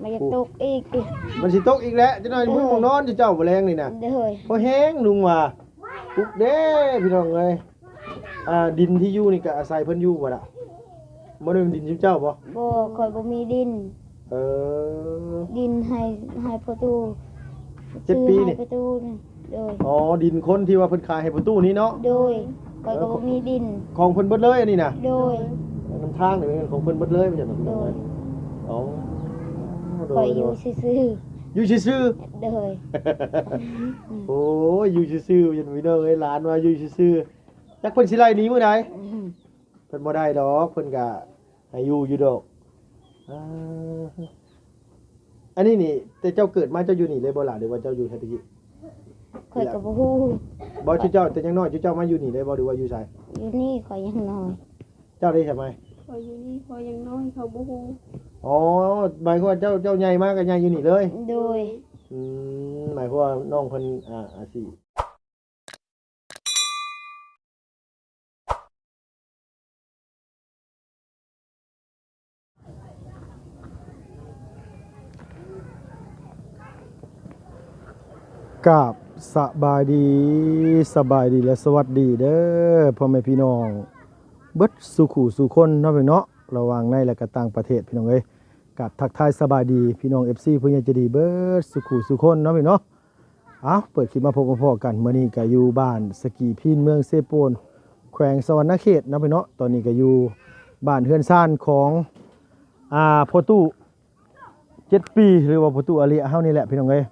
ມັນຢາກຕົກອີກຕິ. ມັນຊິຕົກອີກແຫຼະ ຈັກໜ່ອຍ ເອີ ມຸ້ງນອນຢູ່ເຈົ້າບໍ່ແລງນີ້ນະ. ໂດຍ. ພໍແຮງ ລຸງວ່າ. ປຸກເດ້ພີ່ນ້ອງເອີຍ. ອ່າ ດິນທີ່ຢູ່ນີ້ກະອາໄສເພິ່ນຢູ່ບໍ່ລະ? ບໍ່ໄດ້ເປັນດິນຊຸມເຈົ້າບໍ່? ບໍ່ ຂ້ອຍບໍ່ມີດິນ. ເອີ ດິນໃຫ້ ໃຫ້ພໍ່ຕູ້ ເຈັດປີນີ້ ຊື້ໃຫ້ພໍ່ຕູ້ນີ້. ໂດຍ. ອໍ ດິນຄົນທີ່ວ່າເພິ່ນຂາຍໃຫ້ພໍ່ຕູ້ນີ້ເນາະ. ໂດຍ. ຂ້ອຍກໍບໍ່ມີດິນ. ຂອງເພິ່ນເບິດເລີຍອັນນີ້ນະ? ໂດຍ. ນຳທາງນີ້ແມ່ນຂອງເພິ່ນເບິດເລີຍ ວ່າຊັ້ນເນາະ. ໂດຍ. ອໍ ໂດຍ ຂ້ອຍຢູ່ຊື່ໆ ຢູ່ຊື່ໆ. ໂດຍ. ໂອ້ຍ ຢູ່ຊື່ໆ ພີ່ນ້ອງເອີຍ ຫຼານວ່າຢູ່ຊື່ໆ ຈັກເພິ່ນຊິໄລ່ໜີມື້ໃດ. ອືມ ເພິ່ນບໍ່ໄດ້ດອກ ເພິ່ນກະໃຫ້ຢູ່ຢູ່ດອກ. ອ່າ ອັນນີ້ນີ້ ແຕ່ເຈົ້າເກີດມາເຈົ້າຢູ່ນີ້ເລີຍບໍ່ລະ ຫຼືວ່າເຈົ້າຢູ່ແຖວຕະກີ້? ຂ້ອຍກໍບໍ່ຮູ້. ບໍ່ ຊຸມເຈົ້າແຕ່ຍັງນ້ອຍ ຊຸມເຈົ້າມາຢູ່ນີ້ເລີຍບໍ່ ຫຼືວ່າຢູ່ໃສ? ຢູ່ນີ້ ຂ້ອຍຍັງນ້ອຍ. ເຈົ້າໄດ້ສະໄໝ? ຂ້ອຍຢູ່ນີ້ ຂ້ອຍຍັງນ້ອຍ ຂ້ອຍບໍ່ຮູ້. ອໍ ໝາຍຄວາມວ່າເຈົ້າ ເຈົ້າໃຫຍ່ມາກໍໃຫຍ່ຢູ່ນີ້ເລີຍ? ໂດຍ. ອືມ ໝາຍຄວາມວ່ານ້ອງເພິ່ນ ອ່າ ອາຊີບ ກາບສະບາຍດີ ສະບາຍດີ ແລະ ສະຫວັດດີເດີ ພໍ່ແມ່ພີ່ນ້ອງເບິດສູ່ຄູ່ສູ່ຄົນເນາະ ພີ່ນ້ອງເນາະ ລະຫວ່າງໃນ ແລະ ກະຕ່າງປະເທດ ພີ່ນ້ອງເອີຍ. ກາບທັກທາຍສະບາຍດີພີ່ນ້ອງເອັຟຊີ ຜູ້ໃຫຍ່ໃຈດີເບິດສູ່ຄູ່ສູ່ຄົນເນາະ ພີ່ນ້ອງເນາະ. ເອົາ ເປີດຄລິບມາພົບມາພໍ້ກັນ ມື້ນີ້ກະຢູ່ບ້ານສະກີພີນ ເມືອງເຊໂປນ ແຂວງສະຫວັນນະເຂດເນາະ ພີ່ນ້ອງເນາະ. ຕອນນີ້ກະຢູ່ບ້ານເຮືອນຊານຂອງ ອ່າ ພໍ່ຕູ້ເຈັດປີ ຫຼືວ່າພໍ່ຕູ້ອາເລຍເຮົານີ້ແຫຼະ ພີ່ນ້ອງເອີຍ.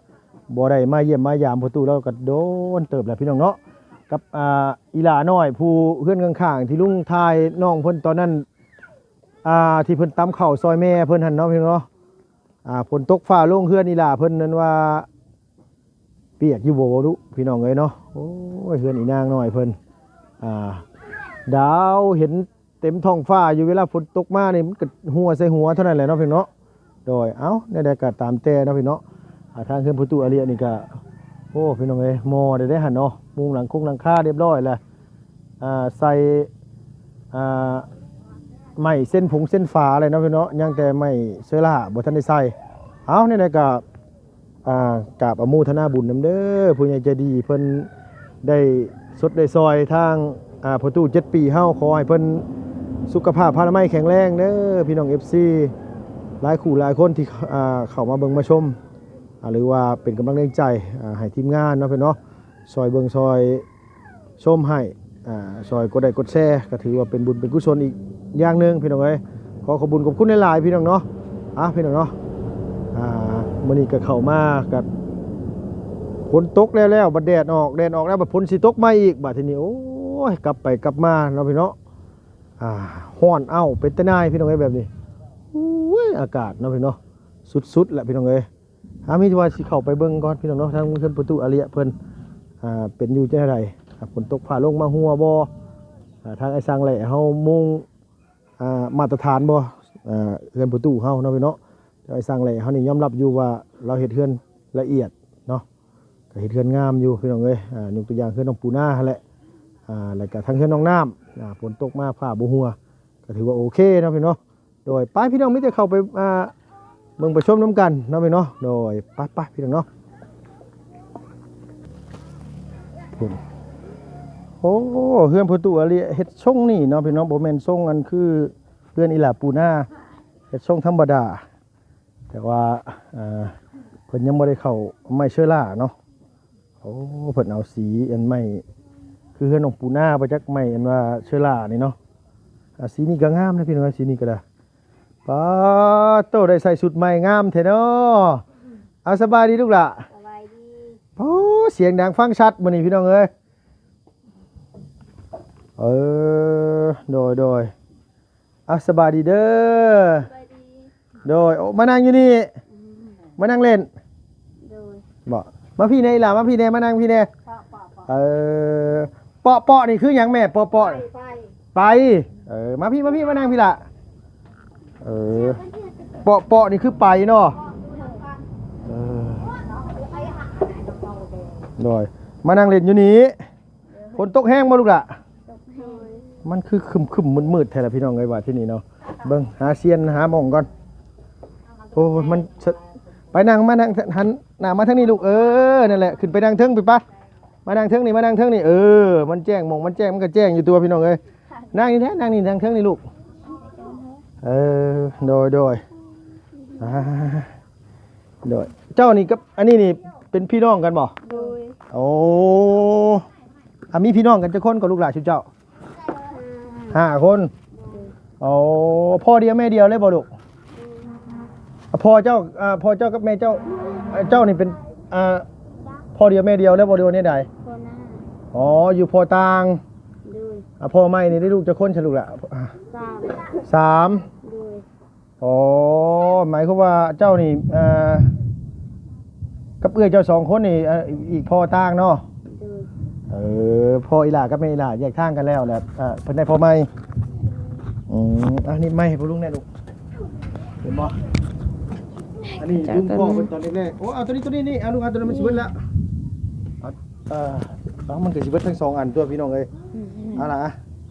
ບໍ່ໄດ້ມາຢ້ຽມມາຢາມພໍ່ຕູ້ລາວກະໂດນເຕີບແລ້ວ ພີ່ນ້ອງເນາະ. ກັບ ອ່າ ອີ່ຫຼ້ານ້ອຍຜູ້ເຮືອນຂ້າງໆ ທີ່ລຸງຖ່າຍນ້ອງເພິ່ນຕອນນັ້ນ ອ່າ ທີ່ເພິ່ນຕຳເຂົ້າຊ່ອຍແມ່ເພິ່ນຫັ້ນເນາະ ພີ່ນ້ອງເນາະ. ອ່າ ຝົນຕົກຟ້າລົງ ເຮືອນອີ່ຫຼ້າເພິ່ນນັ້ນວ່າປຽກຢູ່ບໍ່ດຸ ພີ່ນ້ອງເອີຍເນາະ. ໂອ້ຍ ເຮືອນອີ່ນາງນ້ອຍເພິ່ນ ອ່າ ດາວເຫັນເຕັມທ້ອງຟ້າຢູ່ ເວລາຝົນຕົກມານີ້ມັນກໍຫົວໃສ່ຫົວເທົ່ານັ້ນແຫຼະເນາະ ພີ່ນ້ອງເນາະ. ໂດຍ ເອົ້າ ແນວໃດກໍຕາມແຕ່ເນາະ ພີ່ນ້ອງເນາະ. ອ່າ ທາງເຮືອນພໍ່ຕູ້ອາເລຍນີ້ກໍ ໂອ້ ພີ່ນ້ອງເອີຍ ໝໍ້ໄດ້ຫັ້ນເນາະ ມຸງຫຼັງຄົງຫຼັງຄາຮຽບຮ້ອຍແລ້ວ. ອ່າ ໃສ່ ອ່າ ໄມ້ເສັ້ນຜົງເສັ້ນຝາແລ້ວເນາະ ພີ່ນ້ອງເນາະ. ຍັງແຕ່ໄມ້ເຊີລ່າບໍ່ທັນໄດ້ໃສ່. ເອົ້າ ແນວໃດກໍ ອ່າ ກາບອະໂມທະນາບຸນນຳເດີ ຜູ້ໃຫຍ່ໃຈດີເພິ່ນໄດ້ຊົດໄດ້ຊ່ອຍທາງ ອ່າ ພໍ່ຕູ້ເຈັດປີເຮົາ. ຂໍໃຫ້ເພິ່ນສຸຂະພາບພະລາໄມແຂງແຮງເດີ ພີ່ນ້ອງເອັຟຊີ ຫຼາຍຄູ່ຫຼາຍຄົນທີ່ ອ່າ ເຂົ້າມາເບິ່ງມາຊົມ ອ່າ ຫຼືວ່າເປັນກຳລັງແຮງໃຈ ອ່າ ໃຫ້ທີມງານເນາະ ພີ່ນ້ອງເນາະ ຊ່ອຍເບິ່ງຊ່ອຍ ຊົມໃຫ້ ອ່າ ຊ່ອຍກົດໄລ້ກົດແຊ ກໍຖືວ່າເປັນບຸນເປັນກຸສົນອີກຢ່າງໜຶ່ງ ພີ່ນ້ອງເອີຍ. ຂໍຂອບຄຸນຂອບຄຸນຫຼາຍໆ ພີ່ນ້ອງເນາະ. ອ່າ ພີ່ນ້ອງເນາະ ອ່າ ມື້ນີ້ກໍເຂົ້າມາກໍຝົນຕົກແລ້ວໆ ບັດແດດອອກ ແດດອອກແລ້ວບັດຝົນຊິຕົກມາອີກ ບາດທີນີ້ ໂອ້ຍ ກັບໄປກັບມາເນາະ ພີ່ນ້ອງເນາະ. ອ່າ ຮ້ອນເອົ້າເປັນຕາໜ່າຍ ພີ່ນ້ອງເອີຍ ແບບນີ້. ໂອ້ຍ ອາກາດເນາະ ພີ່ນ້ອງເນາະ ສຸດໆແຫຼະ ພີ່ນ້ອງເອີຍ. ອ່າ ມີແຕ່ວ່າຊິເຂົ້າໄປເບິ່ງກ່ອນ ພີ່ນ້ອງເນາະ ທາງເຮືອນພໍ່ຕູ້ອາເລຍເພິ່ນ ອ່າ ເປັນຢູ່ຈັ່ງໃດ. ອ່າ ຝົນຕົກຟ້າລົງມາຮົ່ວບໍ່ ອ່າ ທາງອ້າຍຊ່າງແຫຼ້ເຮົາມຸງ ອ່າ ມາດຕະຖານບໍ່ ອ່າ ເຮືອນພໍ່ຕູ້ເຮົາເນາະ ພີ່ນ້ອງເນາະ. ແຕ່ອ້າຍຊ່າງແຫຼ້ເຮົານີ້ຍອມຮັບຢູ່ວ່າລາວເຮັດເຮືອນລະອຽດເນາະ ກໍເຮັດເຮືອນງາມຢູ່ ພີ່ນ້ອງເອີຍ. ອ່າ ຍົກຕົວຢ່າງເຮືອນນ້ອງປູນາຫັ້ນແຫຼະ ອ່າ ແລ້ວກໍທັງເຮືອນນ້ອງນ້ຳ ອ່າ ຝົນຕົກມາຟ້າບໍ່ຮົ່ວ ກໍຖືວ່າໂອເຄເນາະ ພີ່ນ້ອງເນາະ. ໂດຍ ໄປພີ່ນ້ອງ ມີແຕ່ເຂົ້າໄປ ອ່າ ເບິ່ງໄປຊົມນຳກັນເນາະ ພີ່ນ້ອງເນາະ. ໂດຍ ໄປໆ ພີ່ນ້ອງເນາະ. ໂອ້ ເຮືອນພໍ່ຕູ້ອາເລຍເຮັດຊົງນີ້ເນາະ ພີ່ນ້ອງ ບໍ່ແມ່ນຊົງອັນຄືເຮືອນອີ່ຫຼ້າປູນາ ເຮັດຊົງທຳມະດາ ແຕ່ວ່າ ເອີ ເພິ່ນຍັງບໍ່ໄດ້ເຂົ້າໄມ້ເຊີລ່າເນາະ. ໂອ້ ເພິ່ນເອົາສີອັນໄມ້ ຄືເຮືອນນ້ອງປູນາບໍ່ຈັກ ໄມ້ອັນວ່າເຊີລ່ານີ້ເນາະ. ອ່າ ສີນີ້ກໍງາມນະພີ່ນ້ອງ ສີນີ້ກໍໄດ້. ປາໂຕ ໄດ້ໃສ່ຊຸດໃໝ່ງາມແທ້ເນາະ. ເອົາ ສະບາຍດີລູກຫຼ້າ. ສະບາຍດີ. ໂອ້ ສຽງດັງຟັງຊັດມື້ນີ້ພີ່ນ້ອງເອີຍ. ເອີ ໂດຍ ໂດຍ. ອ່ະ ສະບາຍດີເດີ. ສະບາຍດີ. ໂດຍ ໂອ້ ມານັ່ງຢູ່ນີ້. ອືມ ມານັ່ງຫຼິ້ນ. ໂດຍ. ບໍ່ ມາພີ້ແດ່ອີ່ຫຼ້າ ມາພີ້ແດ່ ມານັ່ງພີ້ແດ່. ເປາະ ເປາະ ເອີ ເປາະ ເປາະ ນີ້ຄືຫຍັງແມ່? ເປາະ ເປາະ ໄປ ໄປ ໄປ. ເອີ ມາພີ້ ມາພີ້ ມານັ່ງພີ້ຫຼ້າ. ເອີ ເປາະ ເປາະ ນີ້ຄືໄປເນາະ. ເອີ ໂດຍ ມານັ່ງຫຼິ້ນຢູ່ນີ້. ຝົນຕົກແຮງບໍ່ລູກຫຼ້າ? ຕົກແຮງ. ມັນຄືຄຶ້ມໆມືດໆແທ້ລະພີ່ນ້ອງເອີຍ ວ່າທີ່ນີ້ເນາະ. ເບິ່ງ ຫາຊຽນຫາໝ່ອງກ່ອນ. ໂອ້ຍ ມັນສະ ໄປນັ່ງ ມານັ່ງ ຫັນໜ້າມາທາງນີ້ລູກ. ເອີ ນັ້ນແຫຼະ ຂຶ້ນໄປນັ່ງເທິງໄປ ປະ ມານັ່ງເທິງນີ້ ມານັ່ງເທິງນີ້. ເອີ ມັນແຈ້ງ ໝ່ອງມັນແຈ້ງ ມັນກໍແຈ້ງຢູ່ຕົວະ ພີ່ນ້ອງເອີຍ. ນັ່ງນີ້ແທ້ ນັ່ງນີ້ ນັ່ງເທິງນີ້ລູກ. ເອີ ໂດຍ ໂດຍ ອ່າ ໂດຍ. ເຈົ້ານີ້ກັບອັນນີ້ນີ້ເປັນພີ່ນ້ອງກັນບໍ່? ໂດຍ. ໂອ້ ອ່າ ມີພີ່ນ້ອງກັນຈັກຄົນກໍລູກຫຼ້າຊຸມເຈົ້າ? ຫ້າຄົນ. ໂອ້ ພໍ່ດຽວແມ່ດຽວເລີຍບໍ່ລູກ? ອ່າ ພໍ່ເຈົ້າ ອ່າ ພໍ່ເຈົ້າກັບແມ່ເຈົ້າ ອ່າ ເຈົ້ານີ້ເປັນ ອ່າ ພໍ່ດຽວແມ່ດຽວເລີຍບໍ່ ຫຼືວ່າແນວໃດ? ພໍ່ໜ້າ. ອໍ ຢູ່ພໍ່ຕ່າງ. ໂດຍ. ອ່າ ພໍ່ໃໝ່ນີ້ໄດ້ລູກຈັກຄົນຊະລູກຫຼ້າ? ສາມ. ສາມ. ໂດຍ. ອໍ ໝາຍຄວາມວ່າເຈົ້ານີ້ ເອີ ກັບເອື້ອຍເຈົ້າສອງຄົນນີ້ ເອີ ອີກພໍ່ຕ່າງເນາະ? ໂດຍ. ເອີ ພໍ່ອີ່ຫຼ້າກັບແມ່ອີ່ຫຼ້າແຍກທາງກັນແລ້ວ ແລ້ວ ເອີ ເພິ່ນໄດ້ພໍ່ໃໝ່. ອືມ ອັນນີ້ໃໝ່ໃຫ້ພໍ່ລຸງແດ່ລູກ ເຫັນບໍ່? ອັນນີ້ລຸງພໍ່ເພິ່ນຕອນແລກໆ. ໂອ້ ເອົາຕົວນີ້ ຕົວນີ້ນີ້ ເອົາລູກ ເອົາຕົວນັ້ນ ມັນຊິເບິດລະ. ເອົາ ເອີ ເອົາ ມັນກໍຊິເບິດທັງສອງອັນຕົວະ ພີ່ນ້ອງເອີຍ. ອືມ ເອົາລະ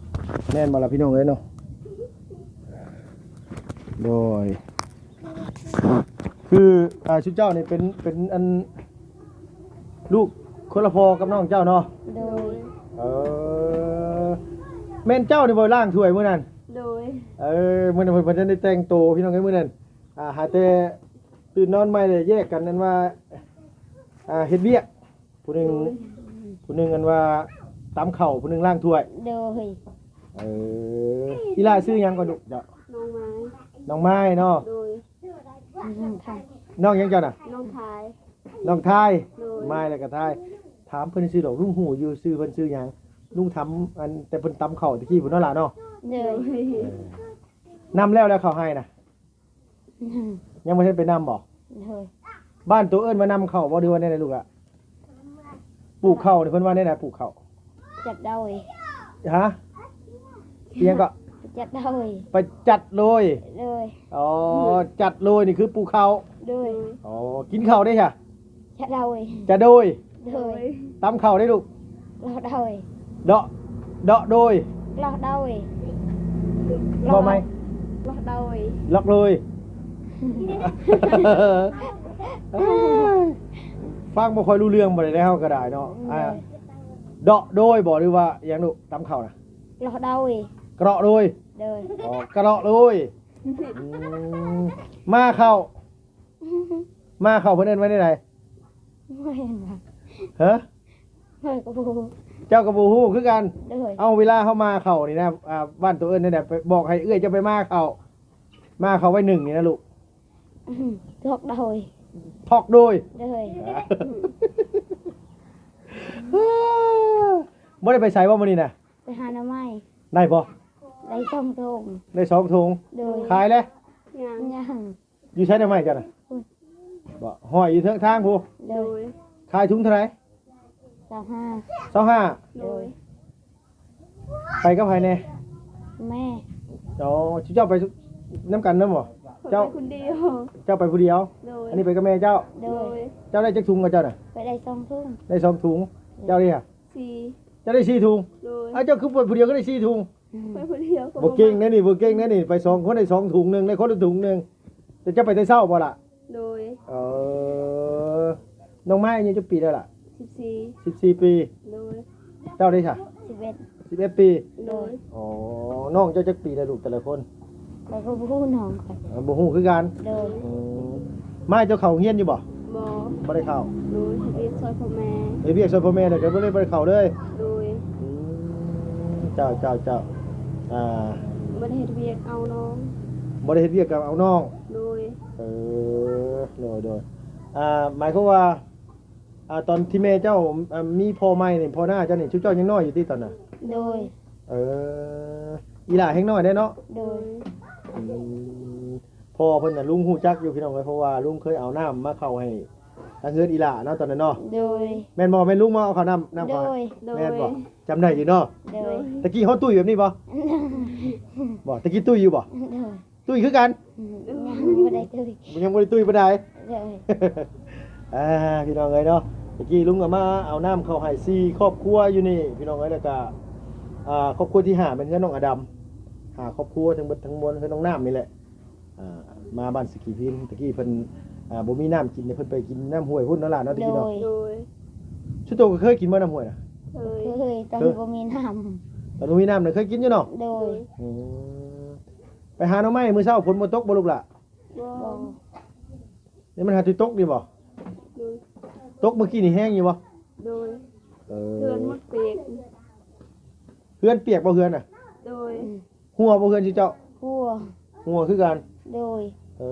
ແມ່ນບໍ່ລະ ພີ່ນ້ອງເອີຍເນາະ? ໂດຍ ຄື ອ່າ ຊຸມເຈົ້ານີ້ເປັນ ເປັນອັນ ລູກຄົນລະພໍ່ກັບນ້ອງເຈົ້າເນາະ? ໂດຍ. ເອີ ແມ່ນເຈົ້ານີ້ບໍ່ລ້າງຖ້ວຍມື້ນັ້ນ? ໂດຍ. ເອີ ມື້ນັ້ນເພິ່ນ ເພິ່ນບໍ່ທັນໄດ້ແຕ່ງໂຕ ພີ່ນ້ອງເອີຍ ມື້ນັ້ນ. ອ່າ ຫາແຕ່ຕື່ນນອນໃໝ່ແລ້ວແຍກກັນ ອັນວ່າ ອ່າ ເຮັດວຽກ. ຜູ້ໜຶ່ງ ໂດຍ ຜູ້ໜຶ່ງອັນວ່າຕຳເຂົ້າ ຜູ້ໜຶ່ງລ້າງຖ້ວຍ. ໂດຍ. ເອີ ອີ່ຫຼ້າຊື່ຫຍັງກ່ອນລູກເຈົ້າ? ນ້ອງໄມ້. ນ້ອງໄມ້ເນາະ? ໂດຍ. ນ້ອງຫຍັງເຈົ້ານະ? ນ້ອງທາຍ. ນ້ອງທາຍ. ໂດຍ. ໄມ້ແລ້ວກໍທາຍ. ຖາມເພິ່ນຊື່ດອກ ລຸງຮູ້ຢູ່ຊື່ເພິ່ນຊື່ຫຍັງ? ລຸງຖາມອັນແຕ່ເພິ່ນຕຳເຂົ້າຕະກີ້ພຸ້ນເນາະຫຼ້າເນາະ? ໂດຍ. ເອີ ນຳແລ້ວ ແລ້ວເຂົ້າໄຮ່ນະ? ຍັງບໍ່ທັນໄປນຳບໍ່? ໂດຍ. ບ້ານໂຕເອີ້ນວ່ານຳເຂົ້າບໍ່ ຫຼືວ່າແນວໃດລູກຫຼະ? ປູກເຂົ້ານີ້ເພິ່ນວ່າແນວໃດ ປູກເຂົ້າ? ຈັດໂດຍ. ຮະ? ອີ່ຫຍັງເກາະ? ຈັດໂດຍ. ໄປຈັດໂດຍ. ໂດຍ. ອໍ ຈັດໂດຍນີ້ຄືປູກເຂົ້າ. ໂດຍ. ອໍ ກິນເຂົ້າເດ້ຊະ? ຈະໂດຍ. ຈະໂດຍ. ໂດຍ. ຕຳເຂົ້າໄດ້ລູກ. ລອກໂດຍ. ເດາະ ເດາະໂດຍ. ລອກໂດຍ. ເວົ້າໃໝ່. ລອກໂດຍ. ລອກໂດຍ. ຟັງບໍ່ຄ່ອຍຮູ້ເລື່ອງປານໃດເຮົາກໍໄດ້ເນາະ. ໂດຍ. ອ່າ ເດາະໂດຍບໍ່ ຫຼືວ່າຫຍັງລູກ ຕຳເຂົ້ານະ? ລອກໂດຍ. ກະເລາະໂດຍ. ໂດຍ. ອໍ ກະເລາະໂດຍ. ອືມ ມາເຂົ້າ ມາເຂົ້າເພິ່ນເອີ້ນວ່າແນວໃດ? ບໍ່ເຫັນວ່າ ຮະ? ຂ້ອຍກໍບໍ່ຮູ້. ເຈົ້າກໍບໍ່ຮູ້ຄືກັນ? ໂດຍ. ເອົາ ເວລາເຮົາມາເຂົ້ານີ້ນະ ອ່າ ບ້ານໂຕເອີ້ນແນວໃດ? ໄປບອກໃຫ້ເອື້ອຍເຈົ້າໄປມາເຂົ້າ ມາເຂົ້າໄວ້ໜຶ່ງນີ້ນະລູກ. ທອກໂດຍ. ທອກໂດຍ. ໂດຍ. ບໍ່ໄດ້ໄປໃສບໍ່ມື້ນີ້ນະ? ໄປຫາໜໍ່ໄມ້. ໄດ້ບໍ່? ໄດ້ສອງຖົງ. ໄດ້ສອງຖົງ. ໂດຍ. ຂາຍແລ້ວ? ຍັງ. ຍັງ. ຢູ່ໃສໜໍ່ໄມ້ເຈົ້ານະ? ພຸ້ນ. ບໍ່ ຫ້ອຍຢູ່ເທິງທາງພຸ້ນ. ໂດຍ. ຂາຍຖົງເທົ່າໃດ? ຊາວຫ້າ. ຊາວຫ້າ. ໂດຍ. ໄປກັບໃຜແດ່? ແມ່. ອໍ ເຈົ້າໄປນຳກັນນຳບໍ່? ຂ້ອຍ ເຈົ້າ ໄປຄົນດຽວ. ເຈົ້າໄປຜູ້ດຽວ? ໂດຍ. ອັນນີ້ໄປກັບແມ່ເຈົ້າ? ໂດຍ. ເຈົ້າໄດ້ຈັກຖົງກັບເຈົ້ານະ? ຂ້ອຍໄດ້ສອງຖົງ. ໄດ້ສອງຖົງ. ໂດຍ. ເຈົ້າເດ້ຫະ? ສີ່. ເຈົ້າໄດ້ສີ່ຖົງ. ໂດຍ. ອ້າວ ເຈົ້າຄືໄປຜູ້ດຽວກໍໄດ້ສີ່ຖົງ? ໄປຜູ້ດຽວກໍ ບໍ່ເກັ່ງແດ່ນີ້ ບໍ່ເກັ່ງແດ່ນີ້ ໄປສອງຄົນໄດ້ສອງຖົງໜຶ່ງ ໄດ້ຄົນລະຖົງໜຶ່ງ. ແຕ່ເຈົ້າໄປແຕ່ເຊົ້າບໍ່ລະ? ໂດຍ. ເອີ ນ້ອງໄມ້ອາຍຸຈັກປີແລ້ວລະ? ສິບສີ່. ສິບສີ່ປີ. ໂດຍ. ເຈົ້າເດ້ຊະ? ສິບເອັດ. ສິບເອັດປີ. ໂດຍ. ອໍ ນ້ອງເຈົ້າຈັກປີແລ້ວລູກແຕ່ລະຄົນ? ຂ້ອຍກໍບໍ່ຮູ້ນ້ອງຂ້ອຍ. ເອີ ບໍ່ຮູ້ຄືກັນ? ໂດຍ. ອືມ ໄມ້ເຈົ້າເຂົ້າໂຮງຮຽນຢູ່ບໍ່? ບໍ່. ບໍ່ໄດ້ເຂົ້າ. ໂດຍ. ເຮັດວຽກຊ່ອຍພໍ່ແມ່. ເຮັດວຽກຊ່ອຍພໍ່ແມ່ແລ້ວກໍບໍ່ໄດ້ ບໍ່ໄດ້ເຂົ້າເລີຍ? ໂດຍ. ອືມ ເຈົ້າ ເຈົ້າ ເຈົ້າ ອ່າ ບໍ່ໄດ້ເຮັດວຽກເອົານ້ອງ. ບໍ່ໄດ້ເຮັດວຽກກໍເອົານ້ອງ. ໂດຍ. ເອີ ໂດຍ ໂດຍ. ອ່າ ໝາຍຄວາມວ່າ ອ່າ ຕອນທີ່ແມ່ເຈົ້າ ອ່າ ມີພໍ່ໃໝ່ນີ້ ພໍ່ນ້າເຈົ້ານີ້ ຊຸມເຈົ້າຍັງນ້ອຍຢູ່ຕິຕອນນັ້ນ? ໂດຍ. ເອີ ອີ່ຫຼ້າແຮງນ້ອຍເດ້ເນາະ? ໂດຍ. ອືມ ພໍ່ເພິ່ນນະ ລຸງຮູ້ຈັກຢູ່ພີ່ນ້ອງເອີຍ ເພາະວ່າລຸງເຄີຍເອົານ້ຳມາເຂົ້າໃຫ້ທາງເຮືອນອີ່ຫຼ້າເນາະ ຕອນນັ້ນເນາະ? ໂດຍ. ແມ່ນບໍ່? ແມ່ນລຸງມາເອົາເຂົ້ານ້ຳ ນ້ຳເຂົ້າ? ໂດຍ. ແມ່ນບໍ່? ໂດຍ. ຈຳໄດ້ຢູ່ເນາະ? ໂດຍ. ຕະກີ້ເຮົາຕຸ້ຍແບບນີ້ບໍ່? ບໍ່ ຕະກີ້ຕຸ້ຍຢູ່ບໍ່? ໂດຍ. ຕຸ້ຍຄືກັນ? ອືມ ຍັງບໍ່ໄດ້ຕຸ້ຍ. ຍັງບໍ່ໄດ້ຕຸ້ຍປານໃດ? ໂດຍ. ອ່າ ພີ່ນ້ອງເອີຍເນາະ ຕະກີ້ລຸງກໍມາເອົານ້ຳເຂົ້າໃຫ້ສີ່ຄອບຄົວຢູ່ນີ້ ພີ່ນ້ອງເອີຍ. ແລ້ວກໍ ອ່າ ຄອບຄົວທີຫ້າແມ່ນເຮືອນນ້ອງອາດຳ ຫ້າຄອບຄົວ ທັງເບິດທັງມວນເຮືອນນ້ອງນ້ຳນີ້ແຫຼະ. ອ່າ ມາບ້ານສະກີພີນ ຕະກີ້ເພິ່ນ ອ່າ ບໍ່ມີນ້ຳກິນ ເພິ່ນໄປກິນນ້ຳຫ້ວຍພຸ້ນເນາະຫຼານເນາະ ຕະກີ້ເນາະ. ໂດຍ ໂດຍ. ຊຸໂຕກໍເຄີຍກິນບໍ່ນ້ຳຫ້ວຍນະ? ເຄີຍ ເຄີຍ ຕອນ ເຄີຍ ບໍ່ມີນ້ຳ ຕອນບໍ່ມີນ້ຳນະເຄີຍກິນຢູ່ເນາະ? ໂດຍ. ອືມ ໄປຫາໜໍ່ໄມ້ມື້ເຊົ້າ ຝົນບໍ່ຕົກບໍ່ລູກຫຼະ? ບໍ່ ບໍ່. ນີ້ມັນຫາຊິຕົກນີ້ບໍ່? ໂດຍ. ຕົກມື້ກີ້ນີ້ແຮງຢູ່ບໍ່? ໂດຍ. ເອີ ເຮືອນໝົດປຽກ ເຮືອນປຽກບໍ່ເຮືອນນະ? ໂດຍ. ອືມ ຮົ່ວບໍ່ເຮືອນຊິເຈົ້າ? ຮົ່ວ ຮົ່ວຄືກັນ. ໂດຍ. ເອີ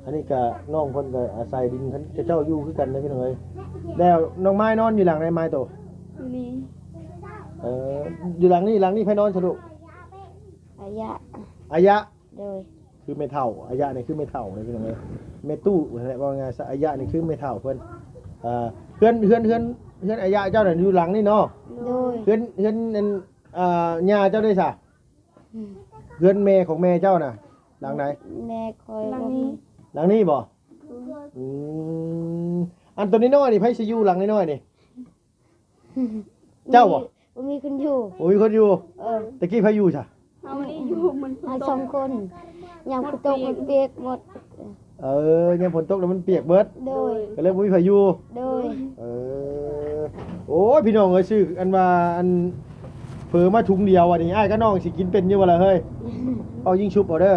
ອັນນີ້ກະນ້ອງເພິ່ນກະອາໄສດິນເຂົາເຈົ້າຢູ່ຄືກັນເດ້ພີ່ນ້ອງເອີຍ. ແລ້ວນ້ອງໄມ້ນອນຢູ່ຫຼັງໃດໄມ້ໂຕ? ຢູ່ນີ້. ເອີ ຢູ່ຫຼັງນີ້ ຫຼັງນີ້ໃຜນອນຊະລູກ? ອາຍະ ອາຍະ. ໂດຍ. ຄືແມ່ເຖົ້າ ອາຍະນີ້ຄືແມ່ເຖົ້າເດ້ພີ່ນ້ອງເອີຍ ແມ່ຕູ້ຫັ້ນແຫຼະ ເວົ້າງ່າຍຊະ ອາຍະນີ້ຄືແມ່ເຖົ້າເພິ່ນ. ອ່າ ເຮືອນ ເຮືອນ ເຮືອນ ເຮືອນອາຍະເຈົ້ານັ້ນຢູ່ຫຼັງນີ້ເນາະ? ໂດຍ. ເຮືອນ ເຮືອນ ອັນ ອ່າ ຍ່າເຈົ້າເດ້ຊະ? ອືມ ເຮືອນແມ່ຂອງແມ່ເຈົ້ານະ ຫຼັງໃດ? ແມ່ຂ້ອຍ ຫຼັງນີ້. ຫຼັງນີ້ບໍ່? ອືມ ອັນໂຕນ້ອຍໆນີ້ ໃຜຊິຢູ່ຫຼັງນ້ອຍໆນີ້? ເຈົ້າບໍ່? ບໍ່ມີຄົນຢູ່ ບໍ່ມີຄົນຢູ່. ເອີ ຕະກີ້ໃຜຢູ່ຊະ? ເຮົານີ້ຢູ່ ມັນ ເຮົາສອງຄົນ ຍາມຝົນຕົກມັນປຽກໝົດ. ເອີ ຍາມຝົນຕົກແລ້ວມັນປຽກເບິດ. ໂດຍ. ກໍເລີຍບໍ່ມີໃຜຢູ່. ໂດຍ. ເອີ ໂອ້ຍ ພີ່ນ້ອງເອີຍ ຊື້ອັນວ່າ ອັນເຝີມາຖົງດຽວ ອັນນີ້ອ້າຍກັບນ້ອງຊິກິນເປັນຢູ່ບໍ່ລະເຮີ້ຍ? ເປົ່າຍິງຊຸບເອົາເດີ. ໂດຍ.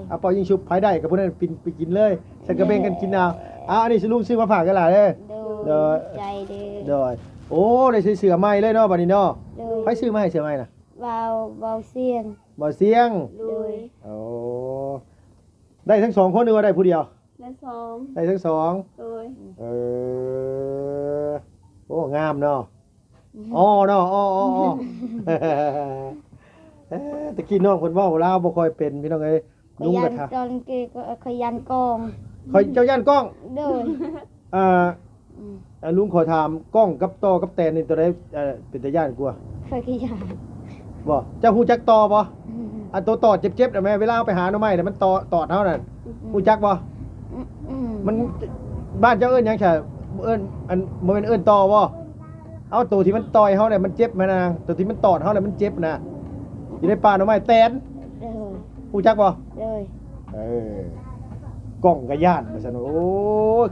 ເອົາເປົ່າຍິງຊຸບ ໃຜໄດ້ກໍຜູ້ນັ້ນໄປກິນເລີຍ. ໃສ່ກະແບ່ງກັນກິນເອົາ. ເອົາ ອັນນີ້ລຸງຊື້ມາຝາກເດີຫຼາເດີ. ໂດຍ ໂດຍ ຂອບໃຈເດີ. ໂດຍ. ໂອ້ ໄດ້ໃສ່ເສື້ອໃໝ່ເລີຍເນາະ ບັດນີ້ເນາະ. ໂດຍ. ໃຜຊື້ມາໃຫ້ເສື້ອໃໝ່ນະ? ບ່າວ ບ່າວສຽງ. ບ່າວສຽງ. ໂດຍ. ໂອ້ ໄດ້ທັງສອງຄົນ ຫຼືວ່າໄດ້ຜູ້ດຽວ? ໄດ້ສອງ. ໄດ້ທັງສອງ. ໂດຍ. ເອີ ໂອ້ ງາມເນາະ. ອໍເນາະ ອໍ ອໍ ອໍ ເອີ ຕະກີ້ນ້ອງເພິ່ນເວົ້າລາວບໍ່ຄ່ອຍເປັນ ພີ່ນ້ອງເອີຍ. ລຸງກໍຖາມ ຂ້ອຍຢ້ານຕອນເກ ຂ້ອຍຢ້ານກ້ອງ. ຂ້ອຍ ເຈົ້າຢ້ານກ້ອງ? ໂດຍ. ອ່າ ອືມ ອ່າ ລຸງຂໍຖາມ ກ້ອງກັບຕໍ່ກັບແຕນນີ້ ໂຕໃດ ເອີ ເປັນຕາຢ້ານກວ່າ? ຂ້ອຍກໍຢ້ານ. ບໍ່ ເຈົ້າຮູ້ຈັກຕໍ່ບໍ່? ອືມ ອັນໂຕຕອດເຈັບໆນະແມ່ ເວລາເຮົາໄປຫາໜໍ່ໄມ້ນະ ມັນຕອດ ຕອດເຮົານັ້ນ. ອືມ ຮູ້ຈັກບໍ່? ອືມ ອືມ ມັນ ບ້ານເຈົ້າເອີ້ນຫຍັງຊະ? ເອີ້ນ ອັນ ບໍ່ແມ່ນເອີ້ນຕໍ່ບໍ່? ເອົາ ໂຕທີ່ມັນຕ່ອຍເຮົາແຫຼະມັນເຈັບຫັ້ນນະ ໂຕທີ່ມັນຕອດເຮົາແຫຼະມັນເຈັບນະ ຢູ່ໃນປ່າໜໍ່ໄມ້ແຕນ. ເອີ ຮູ້ຈັກບໍ່? ເອີ ກ້ອງກໍຢ້ານວ່າຊັ້ນ. ໂອ້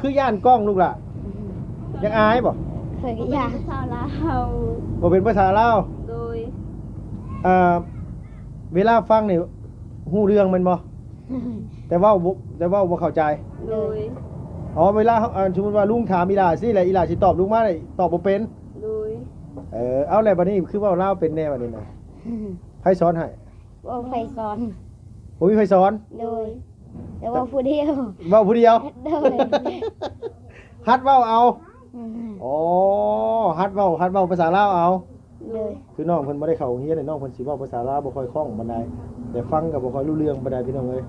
ຄືຢ້ານກ້ອງລູກຫຼະ? ອືມ ຢາກອາຍບໍ່? ຂ້ອຍກໍຢ້ານ. ພາສາລາວ ບໍ່ເປັນພາສາລາວ. ໂດຍ. ອ່າ ເວລາຟັງນີ້ຮູ້ເລື່ອງແມ່ນບໍ່? ແຕ່ເວົ້າບໍ່ ແຕ່ເວົ້າບໍ່ເຂົ້າໃຈ. ໂດຍ. ອໍ ເວລາ ເອີ ສົມມຸດວ່າລຸງຖາມອີ່ຫຼ້າຊີ້ແຫຼະ ອີ່ຫຼ້າຊິຕອບລຸງມານີ້ ຕອບບໍ່ເປັນ. ໂດຍ. ເອີ ເອົາແຫຼະ ບັດນີ້ຄືເວົ້າລາວເປັນແດ່ບັດນີ້ນະ? ໃຜສອນໃຫ້? ບໍ່ມີໃຜສອນ. ບໍ່ມີໃຜສອນ? ໂດຍ. ແຕ່ເວົ້າຜູ້ດຽວ. ເວົ້າຜູ້ດຽວ? ໂດຍ. ຫັດເວົ້າເອົາ. ອືມ ອໍ ຫັດເວົ້າ ຫັດເວົ້າພາສາລາວເອົາ. ໂດຍ. ຄືນ້ອງເພິ່ນບໍ່ໄດ້ເຂົ້າໂຮງຮຽນ ນ້ອງເພິ່ນຊິເວົ້າພາສາລາວບໍ່ຄ່ອຍຄ່ອງປານໃດ ແຕ່ຟັງກໍບໍ່ຄ່ອຍຮູ້ເລື່ອງປານໃດ ພີ່ນ້ອງເອີຍ.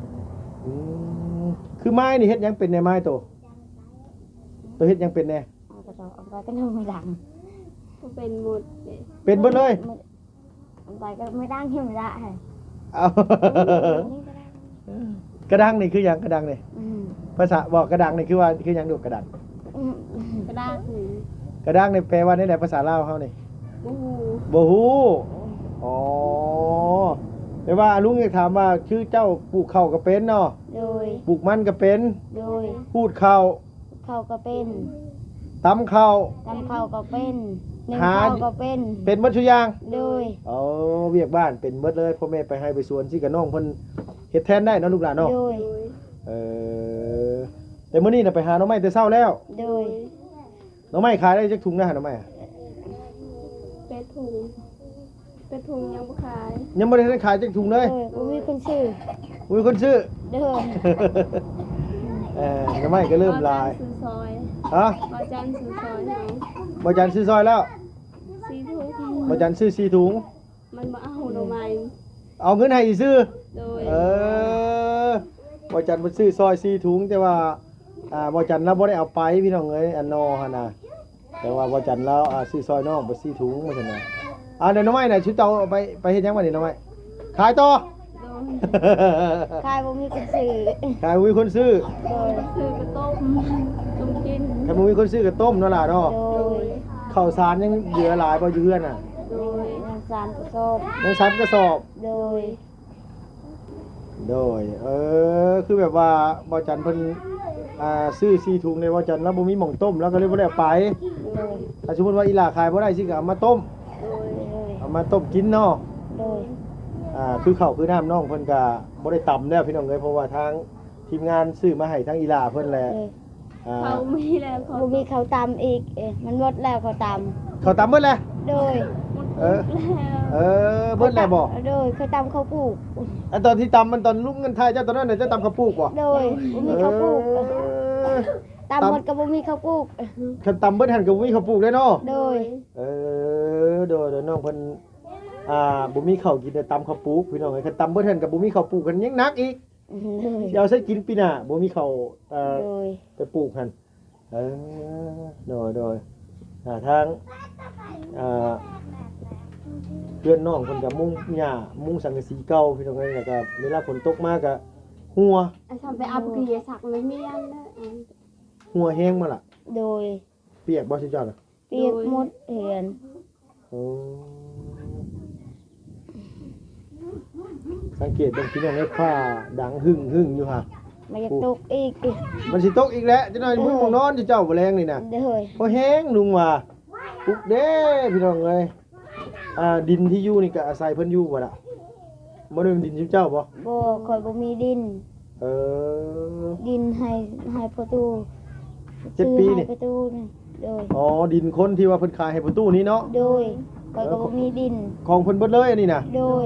ອືມ ຄືໄມ້ນີ້ເຮັດຫຍັງເປັນແດ່ ໄມ້ໂຕ ໂຕເຮັດຫຍັງເປັນແດ່? ເອົາກະດອກ ເອົາໄປກະດອກໄມ້ດັງ ເປັນໝົດເດ້. ເປັນເບິດເລີຍ? ໄປກໍໄມ້ດັງ ເຮັດໄດ້ ເອົາ ກະດັງນີ້ຄືຫຍັງ? ກະດັງນີ້ ອືມ ພາສາ ບໍ່ ກະດັງນີ້ຄືວ່າ ຄືຫຍັງດູ? ກະດັງ ອືມ ກະດັງ ກະດັງນີ້ແປວ່າແນວໃດ ພາສາລາວເຮົານີ້? ບໍ່ຮູ້ ບໍ່ຮູ້. ອໍ ແຕ່ວ່າລຸງຢາກຖາມວ່າ ຄືເຈົ້າປູກເຂົ້າກໍເປັນເນາະ? ໂດຍ. ປູກມັນກໍເປັນ? ໂດຍ. ຂູດເຂົ້າ ເຂົ້າກໍເປັນ ຕຳເຂົ້າ ຕຳເຂົ້າກໍເປັນ ໜຶ້ງເຂົ້າກໍເປັນ ເປັນໝົດທຸກຢ່າງ. ໂດຍ. ໂອ້ ວຽກບ້ານເປັນໝົດເລີຍ ພໍ່ແມ່ໄປໄຮ່ໄປສວນຊີ້ກະນ້ອງເພິ່ນເຮັດແທນໄດ້ເນາະ ລູກຫຼານເນາະ. ໂດຍ. ເອີ ແຕ່ມື້ນີ້ນະໄປຫາໜໍ່ໄມ້ແຕ່ເຊົ້າແລ້ວ. ໂດຍ. ໜໍ່ໄມ້ຂາຍໄດ້ຈັກຖົງນະ ໜໍ່ໄມ້? ແປດຖົງ. ແຕ່ຖົງຍັງບໍ່ຂາຍ ຍັງບໍ່ໄດ້ທັນຂາຍຈັກຖົງເລີຍ. ໂດຍ. ບໍ່ມີຄົນຊື້ ບໍ່ມີຄົນຊື້. ໂດຍ. ເອີ ໜໍ່ໄມ້ກໍເລີ່ມຫຼາຍ. ບໍ່ຈັນຊື້ຊອຍ ຮະ? ບໍ່ຈັນຊື້ຊອຍເຮົາ ບໍ່ຈັນຊື້ຊອຍແລ້ວ. ສີ່ຖົງ ບໍ່ຈັນຊື້ສີ່ຖົງ. ມັນບໍ່ເອົາໜໍ່ໄມ້ ເອົາເງິນໃຫ້ຊື່. ໂດຍ. ເອີ ບໍ່ຈັນເພິ່ນຊື້ຊອຍສີ່ຖົງ ແຕ່ວ່າ ອ່າ ບໍ່ຈັນລາວບໍ່ໄດ້ເອົາໄປ ພີ່ນ້ອງເອີຍ ອັນໜໍ່ຫັ້ນນະ. ແຕ່ວ່າບໍ່ຈັນລາວ ອ່າ ຊື້ຊອຍນ້ອງໄປສີ່ຖົງວ່າຊັ້ນນະ. ອ່າ ແລ້ວໜໍ່ໄມ້ນະ ຊຸມເຈົ້າເອົາໄປ ໄປເຮັດຫຍັງບັດນີ້ໜໍ່ໄມ້? ຂາຍຕໍ່? ໂດຍ. ຂາຍບໍ່ມີຄົນຊື້ ຂາຍບໍ່ມີຄົນຊື້. ໂດຍ. ຊື້ກໍຕົ້ມ ຕົ້ມກິນ ຄັນບໍ່ມີຄົນຊື້ກໍຕົ້ມເນາະຫຼ້າເນາະ. ໂດຍ. ເຂົ້າສານຍັງເຫຼືອຫຼາຍບໍ່ຢູ່ເຮືອນນະ? ໂດຍ ຍັງສາມກະສອບ ຍັງສາມກະສອບ ໂດຍ ໂດຍ ເອີ ຄືແບບວ່າບ່າວຈັນເພິ່ນ ອ່າ ຊື້ສີ່ຖົງນີ້ ບ່າວຈັນລາວບໍ່ມີໝ່ອງຕົ້ມ ລາວກໍເລີຍບໍ່ໄດ້ເອົາໄປ ໂດຍ ຖ້າສົມມຸດວ່າອີ່ຫຼ້າຂາຍບໍ່ໄດ້ຊິກໍເອົາມາຕົ້ມ ໂດຍ ເອົາມາຕົ້ມກິນເນາະ ໂດຍ ອ່າ ຄືເຂົ້າຄືນ້ຳນ້ອງເພິ່ນກໍບໍ່ໄດ້ຕຳແລ້ວພີ່ນ້ອງເອີຍ ເພາະວ່າທາງທີມງານຊື້ມາໃຫ້ທາງອີ່ຫຼ້າເພິ່ນແຫຼະ ໂດຍ ອ່າ ເຂົາມີແລ້ວ ເຂົາບໍ່ມີເຂົ້າຕຳອີກ ເອີ ມັນໝົດແລ້ວເຂົ້າຕຳ ເຂົ້າຕຳໝົດແລ້ວ ໂດຍ ເອີ ເອີ ໝົດແລ້ວບໍ່ ໂດຍ ເຂົ້າຕຳເຂົ້າປູກ ອັນຕອນທີ່ຕຳມັນຕອນລຸງເງິນຖ່າຍເຈົ້າຕອນນັ້ນນະ ເຈົ້າຕຳເຂົ້າປູກບໍ່ ໂດຍ ບໍ່ມີເຂົ້າປູກ ເອີ ຕຳໝົດກໍບໍ່ມີເຂົ້າປູກ ຄັນຕຳເບິດຫັ້ນກໍບໍ່ມີເຂົ້າປູກເດ້ເນາະ ໂດຍ ເອີ ໂດຍ ໂດຍ ນ້ອງເພິ່ນ ອ່າ ບໍ່ມີເຂົ້າກິນແຕ່ຕຳເຂົ້າປູກ ພີ່ນ້ອງເອີຍ ຄັນຕຳເບິດຫັ້ນກໍບໍ່ມີເຂົ້າປູກ ກໍຍັງໜັກອີກ ໂດຍ ຊິເອົາໃສກິນປີໜ້າ ບໍ່ມີເຂົ້າ ເອີ ໂດຍ ໄປປູກຫັ້ນ ເອີ ໂດຍ ໂດຍ ອ່າ ທາງ ອ່າ ເຮືອນນ້ອງເພິ່ນກໍມຸງຫຍ້າ ມຸງສັງກະສີເກົ່າ ພີ່ນ້ອງເອີຍ ແລ້ວກໍເວລາຝົນຕົກມາກໍຮົ່ວ ໄອ້ຊຳໄປເອົາປາກີ່ສັກໄວ້ເມຍນເດີ ຮົ່ວແຮງບໍ່ລະ ໂດຍ ປຽກບໍ່ຊຸມເຈົ້ານະ ປຽກ ໂດຍ ໝົດເຮືອນ ໂອ້ ສັງເກດເບິ່ງພີ່ນ້ອງເອີຍ ຟ້າດັງຫຶ່ງໆຢູ່ຫາ ມັນຈະ ໂອ້ ຕົກອີກ ມັນຊິຕົກອີກແຫຼະ ຈັກໜ້ອຍ ເອີ ບໍ່ມີໝ່ອງນອນເຈົ້າ ມື້ແລງນີ້ນະ ໂດຍ ພໍແຮງລຸງວ່າ ປຸກເດ້ພີ່ນ້ອງເອີຍ ອ່າ ດິນທີ່ຢູ່ນີ້ກໍອາໄສເພິ່ນຢູ່ບໍ່ລະ ບໍ່ໄດ້ເປັນດິນຊຸມເຈົ້າບໍ່? ບໍ່ ຂ້ອຍບໍ່ມີດິນ ເອີ ດິນໃຫ້ ໃຫ້ພໍ່ຕູ້ ເຈັດປີນີ້ ຊື້ໃຫ້ພໍ່ຕູ້ນີ້ ໂດຍ ອໍ ດິນຄົນທີ່ວ່າເພິ່ນຂາຍໃຫ້ພໍ່ຕູ້ນີ້ເນາະ ໂດຍ ຂ້ອຍກໍ ເອີ ບໍ່ມີດິນ ຂອງເພິ່ນເບິດເລີຍອັນນີ້ນະ ໂດຍ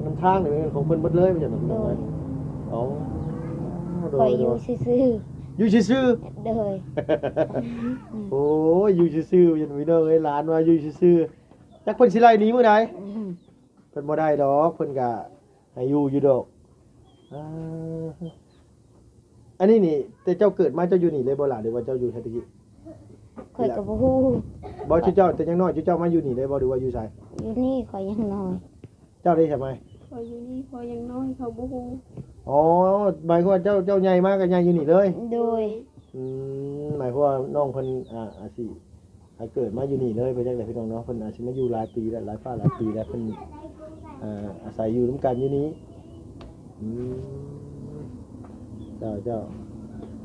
ນຳທາງນີ້ແມ່ນຂອງເພິ່ນເບິດເລີຍ ວ່າຊັ້ນ ໂດຍ ອໍ ໂດຍ ຂ້ອຍຢູ່ຊື່ໆ ຢູ່ຊື່ໆ ໂດຍ ໂອ້ຍ ຢູ່ຊື່ໆ ພີ່ນ້ອງເອີຍ ຫຼານວ່າຢູ່ຊື່ໆ ຈັກເພິ່ນຊິໄລ່ໜີມື້ໃດ ອືມ ເພິ່ນບໍ່ໄດ້ດອກ ເພິ່ນກະໃຫ້ຢູ່ຢູ່ດອກ ອ່າ ອັນນີ້ນີ້ ແຕ່ເຈົ້າເກີດມາເຈົ້າຢູ່ນີ້ເລີຍບໍ່ລະ ຫຼືວ່າເຈົ້າຢູ່ແຕ່ຕະກີ້? ຂ້ອຍກໍບໍ່ຮູ້ ບໍ່ ເຈົ້າ ເຈົ້າແຕ່ຍັງນ້ອຍ ເຈົ້າ ເຈົ້າມາຢູ່ນີ້ເລີຍບໍ່ ຫຼືວ່າຢູ່ໃສ? ຢູ່ນີ້ ຂ້ອຍຍັງນ້ອຍ ເຈົ້າໄດ້ສະໄໝ? ຂ້ອຍຢູ່ນີ້ ຂ້ອຍຍັງນ້ອຍ ຂ້ອຍບໍ່ຮູ້ ອໍ ໝາຍຄວາມວ່າເຈົ້າ ເຈົ້າໃຫຍ່ມາກໍໃຫຍ່ຢູ່ນີ້ເລີຍ? ໂດຍ ອືມ ໝາຍຄວາມວ່ານ້ອງເພິ່ນ ອ່າ ອາດຊິ ຖ້າເກີດມາຢູ່ນີ້ເລີຍ ໄປຈັກແຫຼະພີ່ນ້ອງເນາະ ເພິ່ນອາດຊິມາຢູ່ຫຼາຍປີແລ້ວ ຫຼາຍຟ້າຫຼາຍປີແລ້ວ ເພິ່ນ ເອີ ອາໄສຢູ່ນຳກັນຢູ່ນີ້ ອືມ ເຈົ້າ ເຈົ້າ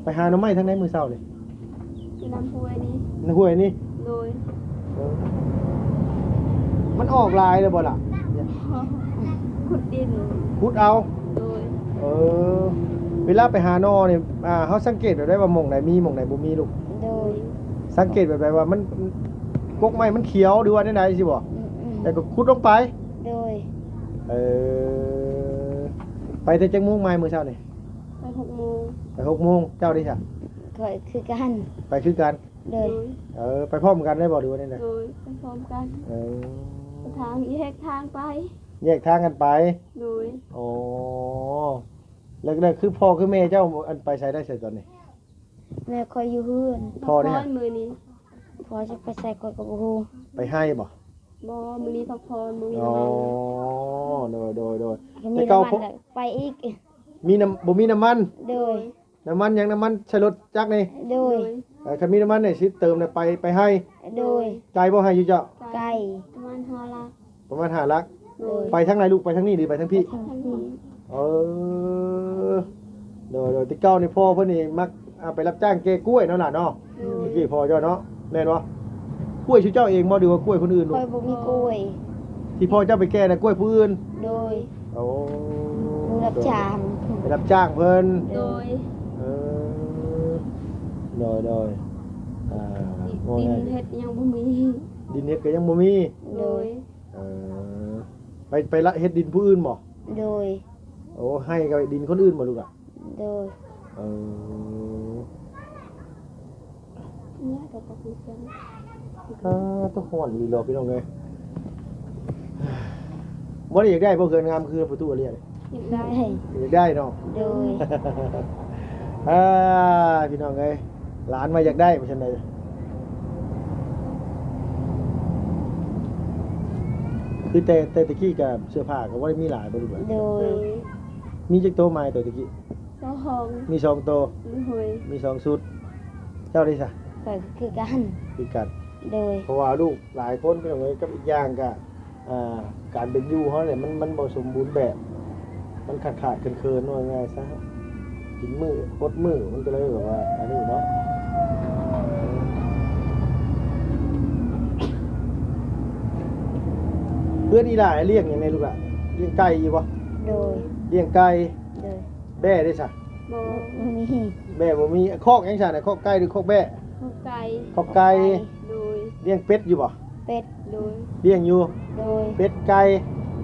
ໄປຫາໜໍ່ໄມ້ທາງໃດມື້ເຊົ້ານີ້? ຢູ່ນຳຫ້ວຍນີ້ ນຳຫ້ວຍນີ້ ໂດຍ ເອີ ມັນອອກຫຼາຍແລ້ວບໍ່ລະ? ຂຸດດິນ ຂຸດເອົາ ໂດຍ ເອີ ເວລາໄປຫາໜໍ່ນີ້ ອ່າ ເຮົາສັງເກດແບບໃດວ່າໝ່ອງໃດມີ ໝ່ອງໃດບໍ່ມີລູກ? ໂດຍ ສັງເກດແບບໃດວ່າມັນ ກົກໄມ້ມັນຂຽວ ຫຼືວ່າແນວໃດຊີ້ບໍ່? ອືມໆ ແລ້ວກໍຂຸດລົງໄປ ໂດຍ ເອີ ໄປແຕ່ຈັກໂມງມາມື້ເຊົ້ານີ້? ໄປຫົກໂມງ ໄປຫົກໂມງ ເຈົ້າເດຊະ? ຂ້ອຍຄືກັນ ໄປຄືກັນ ໂດຍ ໂດຍ ເອີ ໄປພ້ອມກັນໄດ້ບໍ່ ຫຼືວ່າແນວໃດ? ໂດຍ ໄປພ້ອມກັນ ເອີ ທາງ ແຍກທາງໄປ ແຍກທາງກັນໄປ ໂດຍ ອໍ ແລ້ວ ແລ້ວຄືພໍ່ຄືແມ່ເຈົ້າ ອັນ ໄປໃສໄດ້ໃສຕອນນີ້? ແມ່ຂ້ອຍຢູ່ເຮືອນ ພໍ່ເດ ມື້ນີ້ ພໍ່ຊິໄປໃສຂ້ອຍກໍບໍ່ຮູ້ ໄປໄຮ່ບໍ່? ບໍ່ ມື້ນີ້ພັກຜ່ອນ ບໍ່ມີນ້ຳມັນ ອໍ ໂດຍ ໂດຍ ໂດຍ ແຕ່ເກົ່າ ໄປອີກ ມີນ້ຳ ບໍ່ມີນ້ຳມັນ ໂດຍ ນ້ຳມັນຫຍັງ? ນ້ຳມັນໃສ່ລົດຈັກນີ້ ໂດຍ ເອີ ຄັນມີນ້ຳມັນນີ້ຊິເຕີມແລ້ວໄປ ໄປໄຮ່ ໂດຍ ໄກບໍ່ໄຮ່ຢູ່ເຈົ້າ? ໄກ ປະມານຫ້າຫຼັກ ປະມານຫ້າຫຼັກ ໂດຍ ໄປທາງໃດລູກ? ໄປທາງນີ້ ຫຼືໄປທາງພີ້? ທາງພີ້ ເອີ ໂດຍ ໂດຍ ແຕ່ເກົ່ານີ້ພໍ່ເພິ່ນນີ້ມັກ ອ່າ ໄປຮັບຈ້າງແກ່ກ້ວຍເນາະຫຼານເນາະ ໂດຍ ຕະກີ້ພໍ່ເຈົ້າເນາະ ແມ່ນບໍ່? ກ້ວຍຊຸເຈົ້າເອງບໍ່ ຫຼືວ່າກ້ວຍຄົນອື່ນລູກ? ຂ້ອຍບໍ່ມີກ້ວຍ ທີ່ພໍ່ເຈົ້າໄປແກ່ນະ ກ້ວຍຜູ້ອື່ນ ໂດຍ ໂອ້ ໄປຮັບຈ້າງ ໄປຮັບຈ້າງເພິ່ນ ໂດຍ ເອີ ໂດຍ ໂດຍ ອ່າ ດິນເຮັດຍັງບໍ່ມີ ດິນເຮັດກໍຍັງບໍ່ມີ ໂດຍ ເອີ ໄປ ໄປລັກເຮັດດິນຜູ້ອື່ນບໍ່? ໂດຍ ໂອ້ ໄຮ່ກໍດິນຄົນອື່ນບໍ່ລູກຫຼະ? ໂດຍ ເອີ ເອີ ຕະຮ້ອນອີ່ຫຼີດອກ ພີ່ນ້ອງເອີຍ ບໍ່ໄດ້ຢາກໄດ້ບໍ່ ເຮືອນງາມຄືປະຕູອາເລຍ? ຢາກໄດ້ ຢາກໄດ້ເນາະ ໂດຍ ອ່າ ພີ່ນ້ອງເອີຍ ຫຼານວ່າຢາກໄດ້ວ່າຊັ້ນໃດ ຄືແຕ່ ແຕ່ຕະກີ້ກະເສື້ອຜ້າກໍບໍ່ໄດ້ມີຫຼາຍບໍ່ລູກຫຼານ? ໂດຍ ມີຈັກໂຕມາແຕ່ຕະກີ້? ສອງ ມີສອງໂຕ ໂດຍ ມີສອງຊຸດ ເຈົ້າເດຊະ? ຂ້ອຍກໍຄືກັນ ຄືກັນ ໂດຍ ເພາະວ່າລູກຫຼາຍຄົນ ພີ່ນ້ອງເອີຍ ກັບອີກຢ່າງກະ ອ່າ ການເປັນຢູ່ເຮົານີ້ ມັນ ມັນບໍ່ສົມບູນແບບ ມັນຂາດໆເຂີນໆ ວ່າງ່າຍຊະ ກິນມື້ອົດມື້ ມັນກໍເລີຍແບບວ່າອັນນີ້ເນາະ. ເຮືອນອີ່ຫຼ້າລ້ຽງຫຍັງແດ່ລູກຫຼ້າ? ລ້ຽງໄກ່ຢູ່ບໍ່? ໂດຍ ລ້ຽງໄກ່. ໂດຍ ແບ້ເດ້ຊະ? ບໍ່ ບໍ່ມີ ແບ້ບໍ່ມີ. ຄອກຫຍັງຊະນະ? ຄອກໄກ່ຫຼືຄອກແບ້? ຄອກໄກ່ ຄອກໄກ່. ໂດຍ ລ້ຽງເປັດຢູ່ບໍ່? ເປັດ. ໂດຍ ລ້ຽງຢູ່. ໂດຍ ເປັດໄກ່.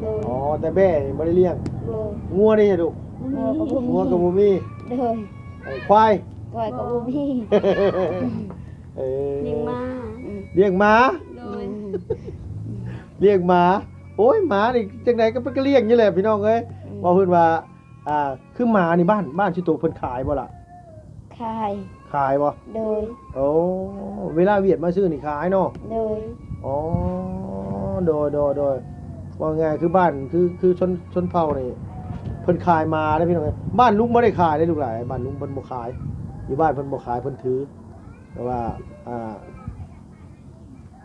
ໂດຍ ອໍ ແຕ່ແບ້ນີ້ບໍ່ໄດ້ລ້ຽງ. ໂດຍ ງົວເດ້ຊະລູກ? ງົວກໍບໍ່ມີ ງົວກໍບໍ່ມີ. ໂດຍ ເອີ ຄວາຍ? ຄວາຍກໍບໍ່ມີ. ເອີ ລ້ຽງໝາ. ອືມ ລ້ຽງໝາ. ໂດຍ ອືມ ລ້ຽງໝາ. ໂອ້ຍ ໝານີ້ຈັ່ງໃດກໍເປັນກະລ້ຽງຢູ່ແຫຼະ ພີ່ນ້ອງເອີຍ. ອືມ ເວົ້າເພິ່ນວ່າ ອ່າ ຄືໝານີ້ ບ້ານ ບ້ານຊິໂຕເພິ່ນຂາຍບໍ່ລະ? ຂາຍ. ຂາຍບໍ່? ໂດຍ ໂອ້ ເວລາວຽດມາຊື້ນີ້ຂາຍເນາະ? ໂດຍ ອໍ ໂດຍ ໂດຍ ໂດຍ. ເວົ້າງ່າຍຄືບ້ານ ຄື ຄືຊົນ ຊົນເຜົ່ານີ້ ເພິ່ນຂາຍໝາເດ້ພີ່ນ້ອງເອີຍ. ບ້ານລຸງບໍ່ໄດ້ຂາຍເດ້ລູກຫຼ້າ ບ້ານລຸງເພິ່ນບໍ່ຂາຍ. ຢູ່ບ້ານເພິ່ນບໍ່ຂາຍ ເພິ່ນຖື. ແຕ່ວ່າ ອ່າ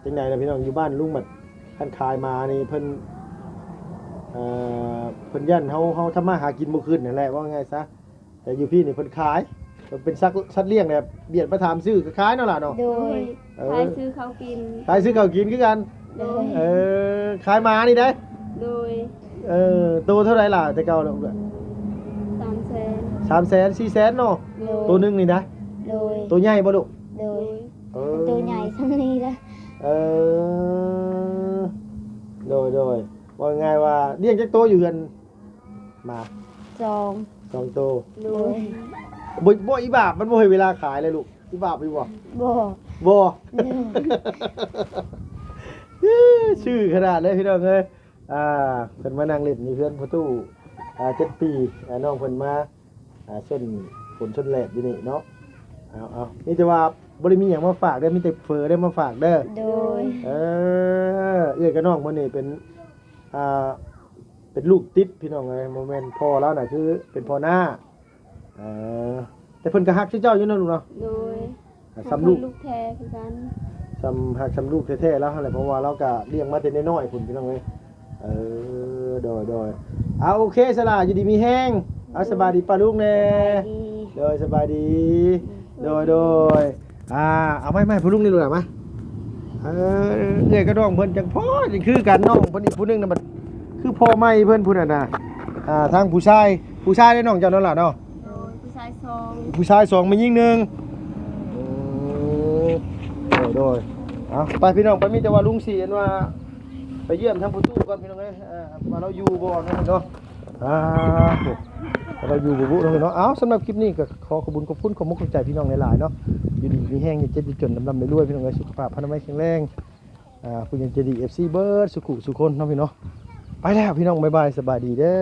ຈັ່ງໃດລະພີ່ນ້ອງ ຢູ່ບ້ານລຸງບັດ ຄັນຂາຍໝານີ້ເພິ່ນ ເອີ ເພິ່ນຢ້ານເຮົາ ເຮົາທຳມາຫາກິນບໍ່ຂຶ້ນຫັ້ນແຫຼະ ເວົ້າງ່າຍຊະ. ແຕ່ຢູ່ພີ້ນີ້ເພິ່ນຂາຍ ເປັນສັດ ສັດລ້ຽງແບບ ວຽດມາຖາມຊື້ກໍຂາຍເນາະຫຼ້າເນາະ? ໂດຍ ເອີ ຂາຍຊື້ເຂົ້າກິນ. ຂາຍຊື້ເຂົ້າກິນຄືກັນ. ໂດຍ ເອີ ຂາຍໝານີ້ໄດ໋? ໂດຍ ເອີ ໂຕເທົ່າໃດລະແຕ່ເກົ່າ? ສາມແສນ. ສາມແສນ ສີ່ແສນເນາະ? ໂດຍ ໂຕໜຶ່ງນີ້ນະ? ໂດຍ ໂຕໃຫຍ່ບໍ່ລູກ? ໂດຍ ເອີ ໂຕໃຫຍ່ສ່ຳນີ້ລະ. ເອີ ໂດຍ ໂດຍ. ເວົ້າງ່າຍວ່າລ້ຽງຈັກໂຕຢູ່ເຮືອນ? ໝາ ສອງ ສອງໂຕ. ໂດຍ ບໍ່ ບໍ່ ອີບາບ ມັນບໍ່ໃຫ້ເວລາຂາຍເລີຍລູກ ອີບາບຢູ່ບໍ່? ບໍ່ ບໍ່. ໂດຍ ຊື່ຂະໜາດເລີຍພີ່ນ້ອງເອີຍ. ອ່າ ເພິ່ນມານັ່ງຫຼິ້ນຢູ່ເຮືອນພໍ່ຕູ້ ອ່າ ເຈັດປີ ອ່າ ນ້ອງເພິ່ນມາ ອ່າ ຊົນຝົນຊົນແດດຢູ່ນີ້ເນາະ. ເອົາ ເອົາ ມີແຕ່ວ່າບໍ່ໄດ້ມີຫຍັງມາຝາກເດີ ມີແຕ່ເຝີເດີມາຝາກເດີ. ໂດຍ ເອີ ເອື້ອຍກັບນ້ອງເພິ່ນນີ້ເປັນ ອ່າ ເປັນລູກຕິດພີ່ນ້ອງເອີຍ ບໍ່ແມ່ນພໍ່ລາວນະ ຄືເປັນພໍ່ນ້າ. ເອີ ແຕ່ເພິ່ນກໍຮັກຄືເຈົ້າຢູ່ເນາະລູກເນາະ. ໂດຍ ອ່າ ສ່ຳລູກ ຮັກສ່ຳລູກແທ້ຄືກັນ ສ່ຳຮັກສ່ຳລູກແທ້ໆລາວຫັ້ນແຫຼະ ເພາະວ່າລາວກໍລ້ຽງມາແຕ່ນ້ອຍໆພຸ້ນພີ່ນ້ອງເອີຍ. ເອີ ໂດຍ ໂດຍ. ອ່າ ໂອເຄ ສະຫຼາ ຢູ່ດີມີແຮງ. ເອົາ ສະບາຍດີປ້າລຸງແດ່. ສະບາຍດີ ໂດຍ ສະບາຍດີ. ໂດຍ ໂດຍ. ອ່າ ເອົາໄມ້ ໄມ້ໃຫ້ພໍ່ລຸງນີ້ລູກຫຼ້າມາ. ເອີ ເອື້ອຍກັບນ້ອງເພິ່ນຈັ່ງພໍຈັ່ງຄືກັນ ນ້ອງເພິ່ນອີກຜູ້ໜຶ່ງນະ ບັດຄືພໍ່ໃໝ່ເພິ່ນພຸ້ນນະ. ອ່າ ທາງຜູ້ຊາຍ ຜູ້ຊາຍເດ້ນ້ອງເຈົ້ານັ້ນລະເນາະ? ໂດຍ ຜູ້ຊາຍສອງ ຜູ້ຊາຍສອງ ແມ່ຍິງໜຶ່ງ. ອືມ ໂດຍ ໂດຍ. ເອົາ ໄປພີ່ນ້ອງ ໄປ ມີແຕ່ວ່າລຸງຊິອັນວ່າໄປຢ້ຽມທາງພໍ່ຕູ້ກ່ອນພີ່ນ້ອງເອີຍ ວ່າລາວຢູ່ບໍ່ເນາະ. ອ່າ ໂອ້ ລາວຢູ່ບໍ່ບຸເນາະພີ່ນ້ອງ. ເອົາ ສຳລັບຄລິບນີ້ກໍຂໍຂອບຄຸນຂອບຄຸນ ຂອບອົກຂອບໃຈພີ່ນ້ອງຫຼາຍໆເນາະ. ຢູ່ດີມີແຮງ ຢ່າເຈັບຢ່າຈົນ ລ່ຳໆລວຍໆ ພີ່ນ້ອງເອີຍ ສຸຂະພາບພະນາໄມແຂງແຮງ. ອ່າ ຜູ້ໃຫຍ່ໃຈດີ ເອັຟຊີ ເບິດສູ່ຜູ້ສູ່ຄົນເນາະພີ່ນ້ອງ. ໄປແລ້ວພີ່ນ້ອງ ບາຍບາຍ ສະບາຍດີເດີ.